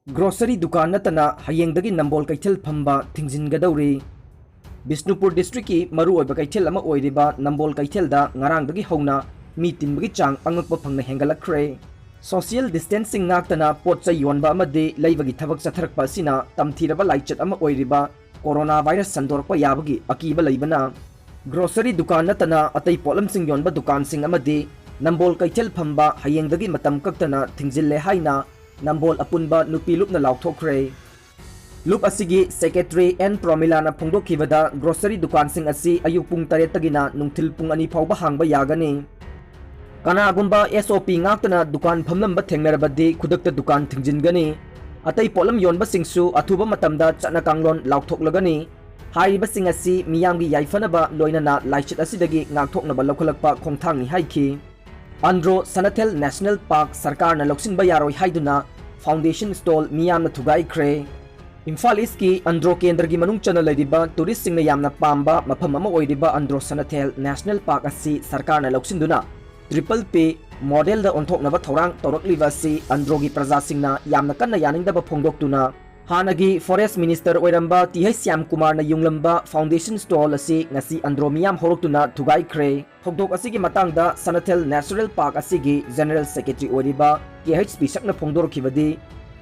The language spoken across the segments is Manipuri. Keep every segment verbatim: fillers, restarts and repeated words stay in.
ꯒ꯭ꯔꯣꯁꯔꯤ ꯗꯨꯀꯥꯟ ꯅꯠꯇꯅ ꯍꯌꯦꯡꯗꯒꯤ ꯅꯝꯕꯣꯜ ꯀꯩꯊꯦꯜ ꯐꯝꯕ ꯊꯤꯡꯖꯤꯟꯒꯗꯧꯔꯤ꯫ ꯕꯤꯁꯅꯨꯄꯨꯔ ꯗꯤꯁꯇ꯭ꯔꯤꯛꯀꯤ ꯃꯔꯨꯑꯣꯏꯕ ꯀꯩꯊꯦꯜ ꯑꯃ ꯑꯣꯏꯔꯤꯕ ꯅꯝꯕꯣꯜ ꯀꯩꯊꯦꯜꯗ ꯉꯔꯥꯡꯗꯒꯤ ꯍꯧꯅ ꯃꯤ ꯇꯤꯟꯕꯒꯤ ꯆꯥꯡ ꯑꯉꯛꯄ ꯐꯪꯅ ꯍꯦꯟꯒꯠꯂꯛꯈ꯭ꯔꯦ꯫ ꯁꯣꯁꯤꯌꯦꯜ ꯗꯤꯁꯇꯦꯟꯁꯤꯡ ꯉꯥꯛꯇꯅ ꯄꯣꯠ ꯆꯩ ꯌꯣꯟꯕ ꯑꯃꯗꯤ ꯂꯩꯕꯒꯤ ꯊꯕꯛ ꯆꯠꯊꯔꯛꯄ ꯑꯁꯤꯅ ꯇꯝꯊꯤꯔꯕ ꯂꯥꯏꯆꯠ ꯑꯃ ꯑꯣꯏꯔꯤꯕ ꯀꯣꯔꯣꯅꯥ ꯚꯥꯏꯔꯁ ꯁꯟꯗꯣꯔꯛꯄ ꯌꯥꯕꯒꯤ ꯑꯀꯤꯕ ꯂꯩꯕꯅ, ꯒ꯭ꯔꯣꯁꯔꯤ ꯗꯨꯀꯥꯟ ꯅꯠꯇꯅ ꯑꯇꯩ ꯄꯣꯠꯂꯝꯁꯤꯡ ꯌꯣꯟꯕ ꯗꯨꯀꯥꯟꯁꯤꯡ ꯑꯃꯗꯤ ꯅꯝꯕꯣꯜ ꯀꯩꯊꯦꯜ ꯐꯝꯕ ꯍꯌꯦꯡꯗꯒꯤ ꯃꯇꯝ ꯀꯛꯇꯅ ꯊꯤꯡꯖꯤꯜꯂꯦ ꯍꯥꯏꯅ ꯅꯝꯕꯣꯜ ꯑꯄꯨꯟꯕ ꯅꯨꯄꯤ ꯂꯨꯞꯅ ꯂꯥꯎꯊꯣꯛꯈ꯭ꯔꯦ꯫ ꯂꯨꯞ ꯑꯁꯤꯒꯤ ꯁꯦꯀ꯭ꯔꯦꯇꯔꯤ ꯑꯦꯟ ꯄ꯭ꯔꯣꯃꯤꯂꯥꯅ ꯐꯣꯡꯗꯣꯛꯈꯤꯕꯗ, ꯒ꯭ꯔꯣꯁꯔꯤ ꯗꯨꯀꯥꯟꯁꯤꯡ ꯑꯁꯤ ꯑꯌꯨꯛ ꯄꯨꯡ ꯇꯔꯦꯠꯇꯒꯤꯅ ꯅꯨꯡꯊꯤꯜ ꯄꯨꯡ ꯑꯅꯤ ꯐꯥꯎꯕ ꯍꯥꯡꯕ ꯌꯥꯒꯅꯤ꯫ ꯀꯅꯥꯒꯨꯝꯕ ꯑꯦꯁ ꯑꯣ ꯄꯤ ꯉꯥꯛꯇꯅ ꯗꯨꯀꯥꯟ ꯐꯝꯂꯝꯕ ꯊꯦꯡꯅꯔꯕꯗꯤ ꯈꯨꯗꯛꯇ ꯗꯨꯀꯥꯟ ꯊꯤꯡꯖꯤꯟꯒꯅꯤ꯫ ꯑꯇꯩ ꯄꯣꯠꯂꯝ ꯌꯣꯟꯕꯁꯤꯡꯁꯨ ꯑꯊꯨꯕ ꯃꯇꯝꯗ ꯆꯠꯅ ꯀꯥꯡꯂꯣꯟ ꯂꯥꯎꯊꯣꯛꯂꯒꯅꯤ꯫ ꯍꯥꯏꯔꯤꯕꯁꯤꯡ ꯑꯁꯤ ꯃꯤꯌꯥꯝꯒꯤ ꯌꯥꯏꯐꯅꯕ ꯂꯣꯏꯅꯅ ꯂꯥꯏꯆꯠ ꯑꯁꯤꯗꯒꯤ ꯉꯥꯛꯊꯣꯛꯅꯕ ꯂꯧꯈꯠꯂꯛꯄ ꯈꯣꯡꯊꯥꯡꯅꯤ ꯍꯥꯏꯈꯤ꯫ ꯑꯟꯗ꯭ꯔꯣ ꯁꯅꯊꯦꯜ ꯅꯦꯁꯅꯦꯜ ꯄꯥꯔꯛ ꯁꯔꯀꯥꯔꯅ ꯂꯧꯁꯤꯟꯕ ꯌꯥꯔꯣꯏ ꯍꯥꯏꯗꯨꯅ ꯐꯥꯎꯟꯗꯦꯁꯟ ꯁ꯭ꯇꯣꯜ ꯃꯤꯌꯥꯝꯅ ꯊꯨꯒꯥꯏꯈ꯭ꯔꯦ꯫ ꯏꯝꯐꯥꯜ ꯏꯁꯀꯤ ꯑꯟꯗ꯭ꯔꯣ ꯀꯦꯟꯗ꯭ꯔꯒꯤ ꯃꯅꯨꯡ ꯆꯟꯅ ꯂꯩꯔꯤꯕ ꯇꯨꯔꯤꯁꯁꯤꯡꯅ ꯌꯥꯝꯅ ꯄꯥꯝꯕ ꯃꯐꯝ ꯑꯃ ꯑꯣꯏꯔꯤꯕ ꯑꯟꯗ꯭ꯔꯣ ꯁꯅꯊꯦꯜ ꯅꯦꯁꯅꯦꯜ ꯄꯥꯔꯛ ꯑꯁꯤ ꯁꯔꯀꯥꯔꯅ ꯂꯧꯁꯤꯟꯗꯨꯅ ꯇ꯭ꯔꯤꯄꯜ ꯄꯤ ꯃꯣꯗꯦꯜꯗ ꯑꯣꯟꯊꯣꯛꯅꯕ ꯊꯧꯔꯥꯡ ꯇꯧꯔꯛꯂꯤꯕ ꯑꯁꯤ ꯑꯟꯗ꯭ꯔꯣꯒꯤ ꯄ꯭ꯔꯖꯥꯁꯤꯡꯅ ꯌꯥꯝꯅ ꯀꯟꯅ ꯌꯥꯅꯤꯡꯗꯕ ꯐꯣꯡꯗꯣꯛꯇꯨꯅ, ꯍꯥꯟꯅꯒꯤ ꯐꯣꯔꯦꯁ꯭ꯠ ꯃꯤꯅꯤꯁꯇꯔ ꯑꯣꯏꯔꯝꯕ ꯇꯤ ꯍꯩꯆ ꯁ꯭ꯌꯥꯝꯀꯨꯃꯥꯔꯅ ꯌꯨꯡꯂꯝꯕ ꯐꯥꯎꯟꯗꯦꯁꯟ ꯁ꯭ꯇꯣꯜ ꯑꯁꯤ ꯉꯁꯤ ꯑꯟꯗ꯭ꯔꯣ ꯃꯤꯌꯥꯝ ꯍꯧꯔꯛꯇꯨꯅ ꯊꯨꯒꯥꯏꯈ꯭ꯔꯦ꯫ ꯊꯧꯗꯣꯛ ꯑꯁꯤꯒꯤ ꯃꯇꯥꯡꯗ ꯁꯅꯊꯦꯜ ꯅꯦꯆꯔꯦꯜ ꯄꯥꯔꯛ ꯑꯁꯤꯒꯤ ꯖꯦꯅꯔꯦꯜ ꯁꯦꯀ꯭ꯔꯦꯇꯔꯤ ꯑꯣꯏꯔꯤꯕ ꯀꯦ ꯍꯩꯆ ꯄꯤꯁꯛꯅ ꯐꯣꯡꯗꯣꯔꯛꯈꯤꯕꯗꯤ,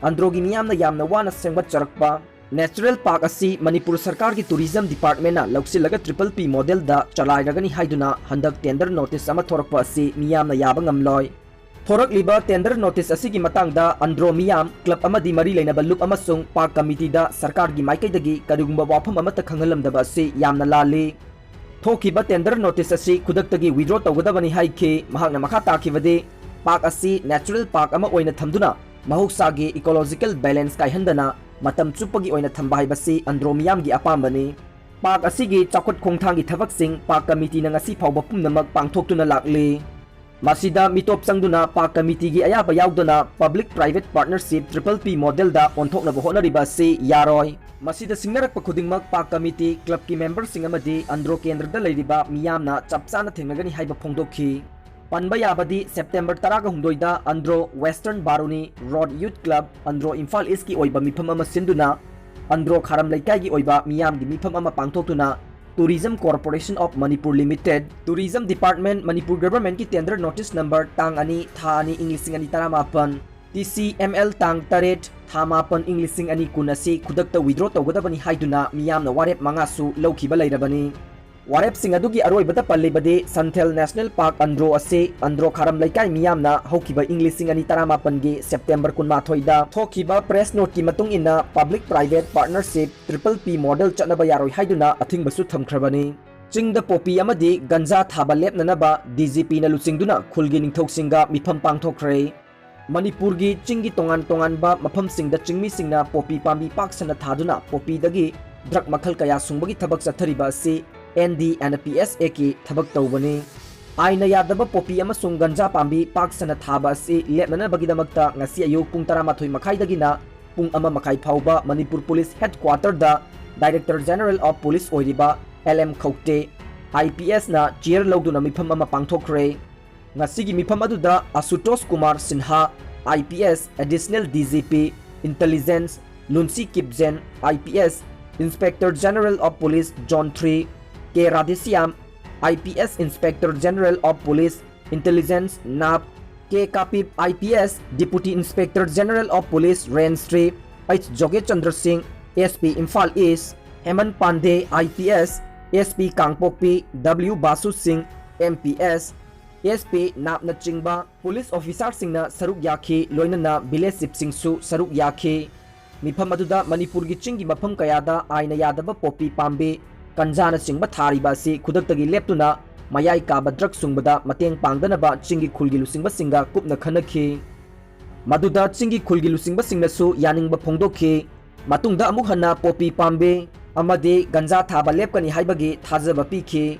ꯑꯟꯗ꯭ꯔꯣꯒꯤ ꯃꯤꯌꯥꯝꯅ ꯌꯥꯝꯅ ꯋꯥꯅ ꯁꯦꯝꯒꯠꯆꯔꯛꯄ ꯅꯦꯆꯔꯦꯜ ꯄꯥꯔꯛ ꯑꯁꯤ ꯃꯅꯤꯄꯨꯔ ꯁꯔꯀꯥꯔꯒꯤ ꯇꯨꯔꯤꯖꯝ ꯗꯤꯄꯥꯔꯠꯃꯦꯟꯅ ꯂꯧꯁꯤꯜꯂꯒ ꯇ꯭ꯔꯤꯄꯜ ꯄꯤ ꯃꯣꯗꯦꯜꯗ ꯆꯂꯥꯏꯔꯒꯅꯤ ꯍꯥꯏꯗꯨꯅ ꯍꯟꯗꯛ ꯇꯦꯟꯗꯔ ꯅꯣꯇꯤꯁ ꯑꯃ ꯊꯣꯔꯛꯄ ꯑꯁꯤ ꯃꯤꯌꯥꯝꯅ ꯌꯥꯕ ꯉꯝꯂꯣꯏ꯫ ꯊꯣꯔꯛꯂꯤꯕ ꯇꯦꯟꯗꯔ ꯅꯣꯇꯤꯁ ꯑꯁꯤꯒꯤ ꯃꯇꯥꯡꯗ ꯑꯟꯗ꯭ꯔꯣ ꯃꯤꯌꯥꯝ, ꯀ꯭ꯂꯕ ꯑꯃꯗꯤ ꯃꯔꯤ ꯂꯩꯅꯕ ꯂꯨꯞ ꯑꯃꯁꯨꯡ ꯄꯥꯔꯛ ꯀꯃꯤꯇꯤꯗ ꯁꯔꯀꯥꯔꯒꯤ ꯃꯥꯏꯀꯩꯗꯒꯤ ꯀꯔꯤꯒꯨꯝꯕ ꯋꯥꯐꯝ ꯑꯃꯠꯇ ꯈꯪꯍꯜꯂꯝꯗꯕ ꯑꯁꯤ ꯌꯥꯝꯅ ꯂꯥꯜꯂꯤ꯫ ꯊꯣꯛꯈꯤꯕ ꯇꯦꯟꯗꯔ ꯅꯣꯇꯤꯁ ꯑꯁꯤ ꯈꯨꯗꯛꯇꯒꯤ ꯋꯤꯗ꯭ꯔꯣ ꯇꯧꯒꯗꯕꯅꯤ ꯍꯥꯏꯈꯤ꯫ ꯃꯍꯥꯛꯅ ꯃꯈꯥ ꯇꯥꯈꯤꯕꯗꯤ, ꯄꯥꯔꯛ ꯑꯁꯤ ꯅꯦꯆꯔꯦꯜ ꯄꯥꯔꯛ ꯑꯃ ꯑꯣꯏꯅ ꯊꯝꯗꯨꯅ ꯃꯍꯧꯁꯥꯒꯤ ꯏꯀꯣꯂꯣꯖꯤꯀꯦꯜ ꯕꯦꯂꯦꯟꯁ ꯀꯥꯏꯍꯟꯗꯅ ꯃꯇꯝ ꯆꯨꯞꯄꯒꯤ ꯑꯣꯏꯅ ꯊꯝꯕ ꯍꯥꯏꯕꯁꯤ ꯑꯟꯗ꯭ꯔꯣ ꯃꯤꯌꯥꯝꯒꯤ ꯑꯄꯥꯝꯕꯅꯤ꯫ ꯄꯥꯔꯛ ꯑꯁꯤꯒꯤ ꯆꯥꯎꯈꯠ ꯈꯣꯡꯊꯥꯡꯒꯤ ꯊꯕꯛꯁꯤꯡ ꯄꯥꯔꯛ ꯀꯃꯤꯇꯤꯅ ꯉꯁꯤ ꯐꯥꯎꯕ ꯄꯨꯝꯅꯃꯛ ꯄꯥꯡꯊꯣꯛꯇꯨꯅ ꯂꯥꯛꯂꯤ꯫ ꯃꯁꯤꯗ ꯃꯤꯇꯣꯞ ꯆꯪꯗꯨꯅ ꯄꯥꯔꯛ ꯀꯃꯤꯇꯤꯒꯤ ꯑꯌꯥꯕ ꯌꯥꯎꯗꯅ ꯄꯕ꯭ꯂꯤꯛ ꯄ꯭ꯔꯥꯏꯚꯦꯠ ꯄꯥꯔꯠꯅꯔꯁꯤꯞ ꯇ꯭ꯔꯤꯄꯜ ꯄꯤ ꯃꯣꯗꯦꯜꯗ ꯑꯣꯟꯊꯣꯛꯅꯕ ꯍꯣꯠꯅꯔꯤꯕ ꯑꯁꯤ ꯌꯥꯔꯣꯏ꯫ ꯃꯁꯤꯗ ꯁꯤꯡꯅꯔꯛꯄ ꯈꯨꯗꯤꯡꯃꯛ ꯄꯥꯔꯛ ꯀꯃꯤꯇꯤ, ꯀ꯭ꯂꯕꯀꯤ ꯃꯦꯝꯕꯔꯁꯤꯡ ꯑꯃꯗꯤ ꯑꯟꯗ꯭ꯔꯣ ꯀꯦꯟꯗ꯭ꯔꯗ ꯂꯩꯔꯤꯕ ꯃꯤꯌꯥꯝꯅ ꯆꯞ ꯆꯥꯅ ꯊꯦꯡꯅꯒꯅꯤ ꯍꯥꯏꯕ ꯐꯣꯡꯗꯣꯛꯈꯤ꯫ ꯄꯟꯕ ꯌꯥꯕꯗꯤ ꯁꯦꯞꯇꯦꯝꯕꯔ ꯇꯔꯥꯒ ꯍꯨꯝꯗꯣꯏꯗ Andro Western Baruni Road Youth Club, Andro, Imphal ꯏꯁꯀꯤ ꯑꯣꯏꯕ ꯃꯤꯐꯝ ꯑꯃ ꯁꯤꯟꯗꯨꯅ ꯑꯟꯗ꯭ꯔꯣ ꯈꯥꯔꯝ ꯂꯩꯀꯥꯏꯒꯤ ꯑꯣꯏꯕ ꯃꯤꯌꯥꯝꯒꯤ ꯃꯤꯐꯝ ꯑꯃ ꯄꯥꯡꯊꯣꯛꯇꯨꯅ Tourism Corporation of Manipur Limited, Tourism Department, Manipur ꯒꯚꯔꯟꯃꯦꯟꯠꯀꯤ tender notice number ꯇꯥꯡ ꯑꯅꯤ, ꯊꯥ ꯑꯅꯤ, ꯏꯪ ꯂꯤꯁꯤꯡ ꯑꯅꯤ ꯇꯔꯥꯃꯥꯄꯟ, T C M L ꯇꯥꯡ ꯇꯔꯦꯠ, ꯊꯥ ꯃꯥꯄꯟ, ꯏꯪ ꯂꯤꯁꯤꯡ ꯑꯅꯤ ꯀꯨꯟ ꯑꯁꯤ ꯈꯨꯗꯛꯇ withdraw ꯇꯧꯒꯗꯕꯅꯤ ꯍꯥꯏꯗꯨꯅ ꯃꯤꯌꯥꯝꯅ ꯋꯥꯔꯦꯞ ꯃꯉꯥꯁꯨ ꯂꯧꯈꯤꯕ ꯂꯩꯔꯕꯅꯤ꯫ ꯋꯥꯔꯦꯞꯁꯤꯡ ꯑꯗꯨꯒꯤ ꯑꯔꯣꯏꯕꯗ ꯄꯜꯂꯤꯕꯗꯤ ꯁꯟꯊꯦꯜ ꯅꯦꯁꯅꯦꯜ ꯄꯥꯔꯛ ꯑꯟꯗ꯭ꯔꯣ ꯑꯁꯤ ꯑꯟꯗ꯭ꯔꯣ ꯈꯥꯔꯝ ꯂꯩꯀꯥꯏ ꯃꯤꯌꯥꯝꯅ ꯍꯧꯈꯤꯕ ꯏꯪ ꯂꯤꯁꯤꯡ ꯑꯅꯤ ꯇꯔꯥꯃꯥꯄꯟꯒꯤ ꯁꯦꯞꯇꯦꯝꯕꯔ ꯀꯨꯟꯃꯥꯊꯣꯏꯗ ꯊꯣꯛꯈꯤꯕ press noteꯀꯤ ꯃꯇꯨꯡ ꯏꯟꯅ public private partnership triple P model ꯆꯠꯅꯕ ꯌꯥꯔꯣꯏ ꯍꯥꯏꯗꯨꯅ ꯑꯊꯤꯡꯕꯁꯨ ꯊꯝꯈ꯭ꯔꯕꯅꯤ꯫ ꯆꯤꯡꯗ ꯄꯣꯄꯤ ꯑꯃꯗꯤ ꯒꯟꯖꯥ ꯊꯥꯕ ꯂꯦꯞꯅꯅꯕ D G Pꯅ ꯂꯨꯆꯤꯡꯗꯨꯅ ꯈꯨꯜꯒꯤ ꯅꯤꯡꯊꯧꯁꯤꯡꯒ ꯃꯤꯐꯝ ꯄꯥꯡꯊꯣꯛꯈ꯭ꯔꯦ꯫ ꯃꯅꯤꯄꯨꯔꯒꯤ ꯆꯤꯡꯒꯤ ꯇꯣꯉꯥꯟ ꯇꯣꯉꯥꯟꯕ ꯃꯐꯝꯁꯤꯡꯗ ꯆꯤꯡꯃꯤꯁꯤꯡꯅ ꯄꯣꯄꯤ ꯄꯥꯝꯕꯤ ꯄꯥꯛ ꯁꯟꯅ ꯊꯥꯗꯨꯅ ꯄꯣꯄꯤꯗꯒꯤ drug ꯃꯈꯜ ꯀꯌꯥ ꯁꯨꯡꯕꯒꯤ ꯊꯕꯛ ꯆꯠꯊꯔꯤꯕ ꯑꯁꯤ N D and P S Aꯀꯤ ꯊꯕꯛ ꯇꯧꯕꯅꯤ꯫ ꯑꯥꯏꯟꯅ ꯌꯥꯗꯕ ꯄꯣꯄꯤ ꯑꯃꯁꯨꯡ ꯒꯟꯖꯥ ꯄꯥꯝꯕꯤ ꯄꯥꯛ ꯁꯟꯅ ꯊꯥꯕ ꯑꯁꯤ ꯂꯦꯞꯅꯅꯕꯒꯤꯗꯃꯛꯇ ꯉꯁꯤ ꯑꯌꯨꯛ ꯄꯨꯡ ꯇꯔꯥꯃꯥꯊꯣꯏ ꯃꯈꯥꯏꯗꯒꯤꯅ ꯄꯨꯡ ꯑꯃ ꯃꯈꯥꯏ ꯐꯥꯎꯕ ꯃꯅꯤꯄꯨꯔ ꯄꯨꯂꯤꯁ headquarterꯗ Director General of Police ꯑꯣꯏꯔꯤꯕ L M Khaute, I P Sꯅ chair ꯂꯧꯗꯨꯅ ꯃꯤꯐꯝ ꯑꯃ ꯄꯥꯡꯊꯣꯛꯈ꯭ꯔꯦ꯫ ꯉꯁꯤꯒꯤ ꯃꯤꯐꯝ ꯑꯗꯨꯗ ꯑꯁꯨꯇꯣꯁ Kumar Sinha, I P S, Additional D G P, Intelligence, ꯂꯨꯟꯁꯤ ꯀꯤꯞꯖꯦꯟ, I P S, Inspector General of Police Zone three, K Radheshyam, I P S, Inspector General of Police, Intelligence, NAP, K ꯀꯥꯄꯤꯞ, I P S, Deputy Inspector General of Police, Range three, H ꯖꯣꯒꯦꯆꯟꯗ꯭ꯔ Singh, S P Imphal east, Hemant Pandey, I P S, S P Kangpokpi, W Basu Singh, M P S, S P NAPꯅꯆꯤꯡꯕ ꯄꯨꯂꯤꯁ ꯑꯣꯐꯤꯁꯥꯔꯁꯤꯡꯅ ꯁꯔꯨꯛ ꯌꯥꯈꯤ, ꯂꯣꯏꯅꯅ village chiefꯁꯤꯡꯁꯨ ꯁꯔꯨꯛ ꯌꯥꯈꯤ꯫ ꯃꯤꯐꯝ ꯑꯗꯨꯗ ꯃꯅꯤꯄꯨꯔꯒꯤ ꯆꯤꯡꯒꯤ ꯃꯐꯝ ꯀꯌꯥꯗ ꯑꯥꯏꯟꯅ ꯌꯥꯗꯕ ꯄꯣꯄꯤ ꯄꯥꯝꯕꯤ, ꯒꯟꯖꯥꯅꯆꯤꯡꯕ ꯊꯥꯔꯤꯕ ꯑꯁꯤ ꯈꯨꯗꯛꯇꯒꯤ ꯂꯦꯞꯇꯨꯅ ꯃꯌꯥꯏ ꯀꯥꯕ drug ꯁꯨꯡꯕꯗ ꯃꯇꯦꯡ ꯄꯥꯡꯗꯅꯕ ꯆꯤꯡꯒꯤ ꯈꯨꯜꯒꯤ ꯂꯨꯆꯤꯡꯕꯁꯤꯡꯒ ꯀꯨꯞꯅ ꯈꯟꯅꯈꯤ꯫ ꯃꯗꯨꯗ ꯆꯤꯡꯒꯤ ꯈꯨꯜꯒꯤ ꯂꯨꯆꯤꯡꯕꯁꯤꯡꯅꯁꯨ ꯌꯥꯅꯤꯡꯕ ꯐꯣꯡꯗꯣꯛꯈꯤ꯫ ꯃꯇꯨꯡꯗ ꯑꯃꯨꯛ ꯍꯟꯅ ꯄꯣꯄꯤ ꯄꯥꯝꯕꯤ ꯑꯃꯗꯤ ꯒꯟꯖꯥ ꯊꯥꯕ ꯂꯦꯞꯀꯅꯤ ꯍꯥꯏꯕꯒꯤ ꯊꯥꯖꯕ ꯄꯤꯈꯤ꯫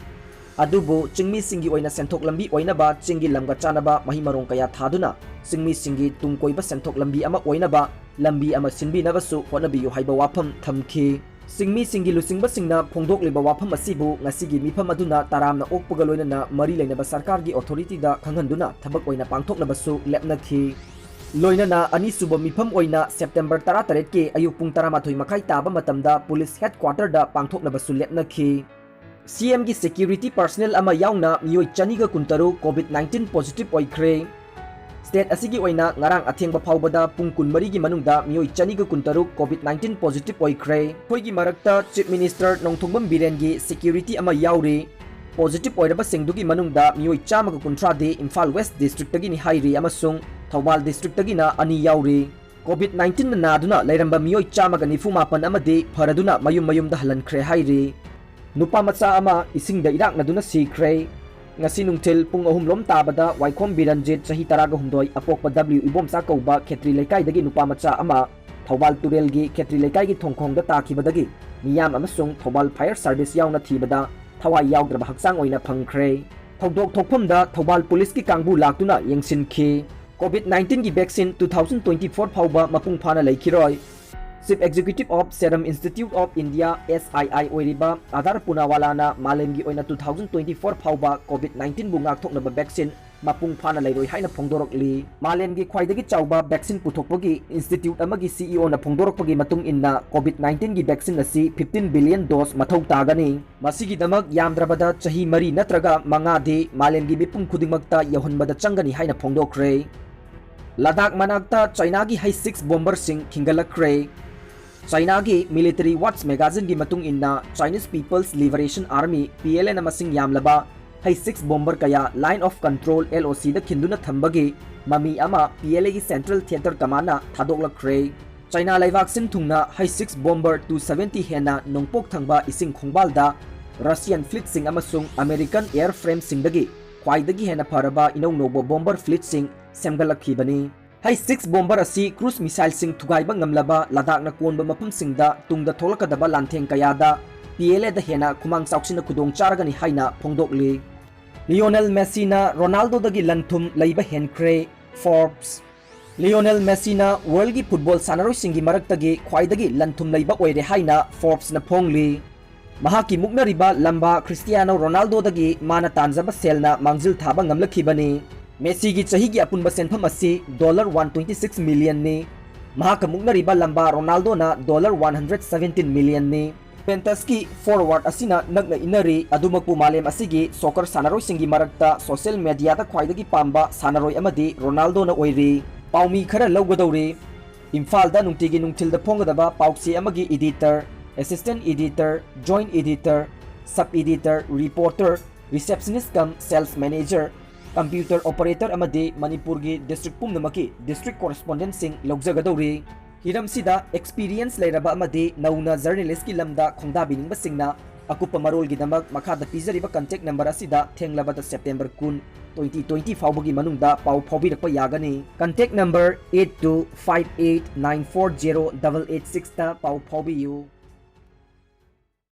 ꯑꯗꯨꯕꯨ ꯆꯤꯡꯃꯤꯁꯤꯡꯒꯤ ꯑꯣꯏꯅ ꯁꯦꯟꯊꯣꯛ ꯂꯝꯕꯤ ꯑꯣꯏꯅꯕ ꯆꯤꯡꯒꯤ ꯂꯝꯒ ꯆꯥꯟꯅꯕ ꯃꯍꯩ ꯃꯔꯣꯡ ꯀꯌꯥ ꯊꯥꯗꯨꯅ ꯆꯤꯡꯃꯤꯁꯤꯡꯒꯤ ꯇꯨꯡ ꯀꯣꯏꯕ ꯁꯦꯟꯊꯣꯛ ꯂꯝꯕꯤ ꯑꯃ ꯑꯣꯏꯅꯕ ꯂꯝꯕꯤ ꯑꯃ ꯁꯤꯟꯕꯤꯅꯕꯁꯨ ꯍꯣꯠꯅꯕꯤꯌꯨ ꯍꯥꯏꯕ ꯋꯥꯐꯝ ꯊꯝꯈꯤ꯫ ꯁꯤꯡꯃꯤꯁꯤꯡꯒꯤ ꯂꯨꯆꯤꯡꯕꯁꯤꯡꯅ ꯐꯣꯡꯗꯣꯛꯂꯤꯕ ꯋꯥꯐꯝ ꯑꯁꯤꯕꯨ ꯉꯁꯤꯒꯤ ꯃꯤꯐꯝ ꯑꯗꯨꯅ ꯇꯔꯥꯝꯅ ꯑꯣꯛꯄꯒ ꯂꯣꯏꯅꯅ ꯃꯔꯤ ꯂꯩꯅꯕ ꯁꯔꯀꯥꯔꯒꯤ ꯑꯣꯊꯣꯔꯤꯇꯤꯗ ꯈꯪꯍꯟꯗꯨꯅ ꯊꯕꯛ ꯑꯣꯏꯅ ꯄꯥꯡꯊꯣꯛꯅꯕꯁꯨ ꯂꯦꯞꯅꯈꯤ꯫ ꯂꯣꯏꯅꯅ ꯑꯅꯤꯁꯨꯕ ꯃꯤꯐꯝ ꯑꯣꯏꯅ ꯁꯦꯞꯇꯦꯝꯕꯔ ꯇꯔꯥꯇꯔꯦꯠꯀꯤ ꯑꯌꯨꯛ ꯄꯨꯡ ꯇꯔꯥꯃꯥꯊꯣꯏ ꯃꯈꯥꯏ ꯇꯥꯕ ꯃꯇꯝꯗ ꯄꯨꯂꯤꯁ ꯍꯦꯗꯀ꯭ꯋꯥꯇꯔꯗ ꯄꯥꯡꯊꯣꯛꯅꯕꯁꯨ ꯂꯦꯞꯅꯈꯤ꯫ ꯁꯤꯑꯦꯝꯒꯤ ꯁꯦꯀ꯭ꯌꯨꯔꯤꯇꯤ ꯄꯔꯁꯅꯦꯜ ꯑꯃ ꯌꯥꯎꯅ ꯃꯤꯑꯣꯏ ꯆꯅꯤꯒ ꯀꯨꯟꯇꯔꯨꯛ ꯀꯣꯚꯤꯗ ꯅꯥꯏꯟꯇꯤꯟ ꯄꯣꯖꯤꯇꯤꯚ ꯑꯣꯏꯈ꯭ꯔꯦ꯫ ꯁ꯭ꯇꯦꯠ ꯑꯁꯤꯒꯤ ꯑꯣꯏꯅ ꯉꯔꯥꯡ ꯑꯊꯦꯡꯕ ꯐꯥꯎꯕꯗ ꯄꯨꯡ ꯀꯨꯟꯃꯔꯤꯒꯤ ꯃꯅꯨꯡꯗ ꯃꯤꯑꯣꯏ ꯆꯅꯤꯒ ꯀꯨꯟꯇꯔꯨꯛ ꯀꯣꯚꯤꯗ ꯅꯥꯏꯟꯇꯤꯟ ꯄꯣꯖꯤꯇꯤꯚ ꯑꯣꯏꯈ꯭ꯔꯦ꯫ ꯑꯩꯈꯣꯏꯒꯤ ꯃꯔꯛꯇ ꯆꯤꯐ ꯃꯤꯅꯤꯁꯇꯔ ꯅꯣꯡꯊꯣꯝꯕꯝ ꯕꯤꯔꯦꯟꯒꯤ ꯁꯦꯀ꯭ꯌꯨꯔꯤꯇꯤ ꯑꯃ ꯌꯥꯎꯔꯤ꯫ ꯄꯣꯖꯤꯇꯤꯚ ꯑꯣꯏꯔꯕꯁꯤꯡꯗꯨꯒꯤ ꯃꯅꯨꯡꯗ ꯃꯤꯑꯣꯏ ꯆꯥꯝꯃꯒ ꯀꯨꯟꯊ꯭ꯔꯥꯗꯤ ꯏꯝꯐꯥꯜ ꯋꯦꯁ ꯗꯤꯁꯇ꯭ꯔꯤꯛꯇꯒꯤꯅꯤ ꯍꯥꯏꯔꯤ ꯑꯃꯁꯨꯡ ꯊꯧꯕꯥꯜ ꯗꯤꯁꯇ꯭ꯔꯤꯛꯇꯒꯤꯅ ꯑꯅꯤ ꯌꯥꯎꯔꯤ꯫ ꯀꯣꯚꯤꯗ ꯅꯥꯏꯟꯇꯤꯟꯅ ꯅꯥꯗꯨꯅ ꯂꯩꯔꯝꯕ ꯃꯤꯑꯣꯏ ꯆꯥꯝꯃꯒ ꯅꯤꯐꯨ ꯃꯥꯄꯟ ꯑꯃꯗꯤ ꯐꯔꯗꯨꯅ ꯃꯌꯨꯝ ꯃꯌꯨꯝꯗ ꯍꯜꯍꯟꯈ꯭ꯔꯦ ꯍꯥꯏꯔꯤ꯫ ꯅꯨꯄꯥ ꯃꯆꯥ ꯑꯃ ꯏꯁꯤꯡꯗ ꯏꯔꯥꯛꯅꯗꯨꯅ ꯁꯤꯈ꯭ꯔꯦ꯫ ꯉꯁꯤ ꯅꯨꯡꯊꯤꯜ ꯄꯨꯡ ꯑꯍꯨꯝ ꯂꯣꯝ ꯇꯥꯕꯗ ꯋꯥꯏꯈꯣꯝ ꯕꯤꯔꯟꯖꯤꯠ, ꯆꯍꯤ ꯇꯔꯥꯒ ꯍꯨꯝꯗꯣꯏ, ꯑꯄꯣꯛꯄ ꯗꯕ꯭ꯂꯤꯎ ꯏꯕꯣꯝꯆꯥ ꯀꯧꯕ ꯈꯦꯇ꯭ꯔꯤ ꯂꯩꯀꯥꯏꯗꯒꯤ ꯅꯨꯄꯥ ꯃꯆꯥ ꯑꯃ ꯊꯧꯕꯥꯜ ꯇꯨꯔꯦꯜꯒꯤ ꯈꯦꯇ꯭ꯔꯤ ꯂꯩꯀꯥꯏꯒꯤ ꯊꯣꯡꯈꯣꯡꯗ ꯇꯥꯈꯤꯕꯗꯒꯤ ꯃꯤꯌꯥꯝ ꯑꯃꯁꯨꯡ ꯊꯧꯕꯥꯜ ꯐꯥꯌꯔ ꯁꯥꯔꯚꯤꯁ ꯌꯥꯎꯅ ꯊꯤꯕꯗ ꯊꯋꯥꯏ ꯌꯥꯎꯗ꯭ꯔꯕ ꯍꯛꯆꯥꯡ ꯑꯣꯏꯅ ꯐꯪꯈ꯭ꯔꯦ꯫ ꯊꯧꯗꯣꯛ ꯊꯣꯛꯐꯝꯗ ꯊꯧꯕꯥꯜ ꯄꯨꯂꯤꯁꯀꯤ ꯀꯥꯡꯕꯨ ꯂꯥꯛꯇꯨꯅ ꯌꯦꯡꯁꯤꯟꯈꯤ꯫ ꯀꯣꯚꯤꯗ ꯅꯥꯏꯟꯇꯤꯟꯒꯤ vaccine two thousand twenty four ꯐꯥꯎꯕ ꯃꯄꯨꯡ ꯐꯥꯅ ꯂꯩꯈꯤꯔꯣꯏ꯫ Chief Executive of Serum Institute of India, S I I, ꯑꯣꯏꯔꯤꯕ ꯑꯥꯗꯥꯔ ꯄꯨꯅꯥꯋꯥꯂꯥꯅ ꯃꯥꯂꯦꯝꯒꯤ ꯑꯣꯏꯅ two thousand twenty four ꯐꯥꯎꯕ ꯀꯣꯚꯤꯗ ꯅꯥꯏꯟꯇꯤꯟꯕꯨ ꯉꯥꯛꯊꯣꯛꯅꯕ ꯚꯦꯛꯁꯤꯟ ꯃꯄꯨꯡ ꯐꯥꯅ ꯂꯩꯔꯣꯏ ꯍꯥꯏꯅ ꯐꯣꯡꯗꯣꯔꯛꯂꯤ꯫ ꯃꯥꯂꯦꯝꯒꯤ ꯈ꯭ꯋꯥꯏꯗꯒꯤ ꯆꯥꯎꯕ ꯚꯦꯛꯁꯤꯟ ꯄꯨꯊꯣꯛꯄꯒꯤ ꯏꯟꯁꯇꯤꯇ꯭ꯌꯨꯠ ꯑꯃꯒꯤ ꯁꯤꯏꯑꯣꯅ ꯐꯣꯡꯗꯣꯔꯛꯄꯒꯤ ꯃꯇꯨꯡ ꯏꯟꯅ, ꯀꯣꯚꯤꯗ ꯅꯥꯏꯟꯇꯤꯟꯒꯤ ꯚꯦꯛꯁꯤꯟ ꯑꯁꯤ fifteen billion dose ꯃꯊꯧ ꯇꯥꯒꯅꯤ꯫ ꯃꯁꯤꯒꯤꯗꯃꯛ ꯌꯥꯝꯗ꯭ꯔꯕꯗ ꯆꯍꯤ ꯃꯔꯤ ꯅꯠꯇ꯭ꯔꯒ ꯃꯉꯥꯗꯤ ꯃꯥꯂꯦꯝꯒꯤ ꯃꯤꯄꯨꯝ ꯈꯨꯗꯤꯡꯃꯛꯇ ꯌꯧꯍꯟꯕꯗ ꯆꯪꯒꯅꯤ ꯍꯥꯏꯅ ꯐꯣꯡꯗꯣꯛꯈ꯭ꯔꯦ꯫ ꯂꯗꯥꯈ ꯃꯅꯥꯛꯇ ꯆꯥꯏꯅꯥꯒꯤ ꯍꯩ ꯁꯤꯛꯁ ꯕꯣꯝꯕꯔꯁꯤꯡ ꯈꯤꯟꯒꯠꯂꯛꯈ꯭ꯔꯦ꯫ ꯆꯥꯏꯅꯥꯒꯤ Military Watch magazineꯒꯤ ꯃꯇꯨꯡ ꯏꯟꯅ, Chinese People's Liberation Army, P L Aꯅ ꯃꯁꯤꯡ ꯌꯥꯝꯂꯕ ꯍꯩ ꯁꯤꯛꯁ ꯕꯣꯝꯕꯔ ꯀꯌꯥ Line of Control, L O Cꯗ ꯈꯤꯟꯗꯨꯅ ꯊꯝꯕꯒꯤ ꯃꯃꯤ ꯑꯃ P L Aꯒꯤ Central Theatre Commandꯅ ꯊꯥꯗꯣꯛꯂꯛꯈ꯭ꯔꯦ꯫ ꯆꯥꯏꯅꯥ ꯂꯩꯕꯥꯛ ꯁꯤꯟ ꯊꯨꯡꯅ ꯍꯩ ꯁꯤꯛꯁ ꯕꯣꯝꯕꯔ two seventy ꯍꯦꯟꯅ ꯅꯣꯡꯄꯣꯛ ꯊꯪꯕ ꯏꯁꯤꯡ ꯈꯣꯡꯕꯥꯜꯗ Russian fleetꯁꯤꯡ ꯑꯃꯁꯨꯡ American airframeꯁꯤꯡꯗꯒꯤ ꯈ꯭ꯋꯥꯏꯗꯒꯤ ꯍꯦꯟꯅ ꯐꯔꯕ ꯏꯅꯧ ꯅꯧꯕ ꯕꯣꯝꯕꯔ fleetꯁꯤꯡ ꯁꯦꯝꯒꯠꯂꯛꯈꯤꯕꯅꯤ꯫ ꯍꯩ ꯁꯤꯛꯁ ꯕꯣꯝꯕꯔ ꯑꯁꯤ cruise missileꯁꯤꯡ ꯊꯨꯒꯥꯏꯕ ꯉꯝꯂꯕ ꯂꯗꯥꯈꯅ ꯀꯣꯟꯕ ꯃꯐꯝꯁꯤꯡꯗ ꯇꯨꯡꯗ ꯊꯣꯛꯂꯛꯀꯗꯕ ꯂꯥꯟꯊꯦꯡ ꯀꯌꯥꯗ P L Aꯗ ꯍꯦꯟꯅ ꯈꯨꯃꯥꯡ ꯆꯥꯎꯁꯤꯟꯅ ꯈꯨꯗꯣꯡ ꯆꯥꯔꯒꯅꯤ ꯍꯥꯏꯅ ꯐꯣꯡꯗꯣꯛꯂꯤ꯫ ꯂꯤꯑꯣꯅꯦꯜ ꯃꯦꯁꯤꯅ ꯔꯣꯅꯥꯜꯗꯣꯗꯒꯤ ꯂꯟ-ꯊꯨꯝ ꯂꯩꯕ ꯍꯦꯟꯈ꯭ꯔꯦ꯫ Forbes꯫ ꯂꯤꯑꯣꯅꯦꯜ ꯃꯦꯁꯤꯅ ꯋꯥꯔꯜꯒꯤ ꯐꯨꯠꯕꯣꯜ ꯁꯥꯟꯅꯔꯣꯏꯁꯤꯡꯒꯤ ꯃꯔꯛꯇꯒꯤ ꯈ꯭ꯋꯥꯏꯗꯒꯤ ꯂꯟ-ꯊꯨꯝ ꯂꯩꯕ ꯑꯣꯏꯔꯦ ꯍꯥꯏꯅ ꯐꯣꯔꯕꯁꯅ ꯐꯣꯡꯂꯤ꯫ ꯃꯍꯥꯛꯀꯤ ꯃꯨꯛꯅꯔꯤꯕ ꯂꯝꯕꯥ ꯈ꯭ꯔꯤꯁꯇꯤꯌꯥꯅꯣ ꯔꯣꯅꯥꯜꯗꯣꯗꯒꯤ ꯃꯥꯅ ꯇꯥꯟꯖꯕ ꯁꯦꯜꯅ ꯃꯥꯡꯖꯤꯜ ꯊꯥꯕ ꯉꯝꯂꯛꯈꯤꯕꯅꯤ꯫ ꯃꯦꯁꯤꯒꯤ ꯆꯍꯤꯒꯤ ꯑꯄꯨꯟꯕ ꯁꯦꯟꯐꯝ ꯑꯁꯤ dollar one twenty six millionꯅꯤ꯫ ꯃꯍꯥꯛꯀ ꯃꯨꯛꯅꯔꯤꯕ ꯂꯝꯕꯥ ꯔꯣꯅꯥꯜꯗꯣꯅ dollar one hundred seventeen millionꯅꯤ꯫ ꯖꯨꯚꯦꯟꯇꯁꯀꯤ ꯐꯣꯔꯋꯥꯔꯗ ꯑꯁꯤꯅ ꯅꯛꯅ ꯏꯟꯅꯔꯤ꯫ ꯑꯗꯨꯃꯛꯄꯨ ꯃꯥꯂꯦꯝ ꯑꯁꯤꯒꯤ ꯁꯣꯀꯔ ꯁꯥꯟꯅꯔꯣꯏꯁꯤꯡꯒꯤ ꯃꯔꯛꯇ ꯁꯣꯁꯤꯌꯦꯜ ꯃꯦꯗꯤꯌꯥꯗ ꯈ꯭ꯋꯥꯏꯗꯒꯤ ꯄꯥꯝꯕ ꯁꯥꯟꯅꯔꯣꯏ ꯑꯃꯗꯤ ꯔꯣꯅꯥꯜꯗꯣꯅ ꯑꯣꯏꯔꯤ꯫ ꯄꯥꯎꯃꯤ ꯈꯔ ꯂꯧꯒꯗꯧꯔꯤ꯫ ꯏꯝꯐꯥꯜꯗ ꯅꯨꯡꯇꯤꯒꯤ ꯅꯨꯡꯊꯤꯜꯗ ꯐꯣꯡꯒꯗꯕ ꯄꯥꯎꯆꯦ ꯑꯃꯒꯤ editor, assistant editor, joint editor, sub editor, reporter, receptionist cum sales manager, computer operator ꯑꯃꯗꯤ ꯃꯅꯤꯄꯨꯔꯒꯤ district ꯄꯨꯝꯅꯃꯛꯀꯤ district correspondentꯁꯤꯡ ꯂꯧꯖꯒꯗꯧꯔꯤ꯫ ꯍꯤꯔꯝꯁꯤꯗ experience ꯂꯩꯔꯕ ꯑꯃꯗꯤ ꯅꯧꯅ journalistꯀꯤ ꯂꯝꯗ ꯈꯣꯡꯗꯥꯕꯤꯅꯤꯡꯕꯁꯤꯡꯅ ꯑꯀꯨꯞꯄ ꯃꯔꯣꯜꯒꯤꯗꯃꯛ ꯃꯈꯥꯗ ꯄꯤꯖꯔꯤꯕ contact number ꯑꯁꯤꯗ ꯊꯦꯡꯂꯕꯗ September ꯀꯨꯟ, twenty twenty ꯐꯥꯎꯕꯒꯤ ꯃꯅꯨꯡꯗ ꯄꯥꯎ ꯐꯥꯎꯕꯤꯔꯛꯄ ꯌꯥꯒꯅꯤ꯫ Contact number eight two five eight nine four zero double eight sixꯇ ꯄꯥꯎ ꯐꯥꯎꯕꯤꯌꯨ꯫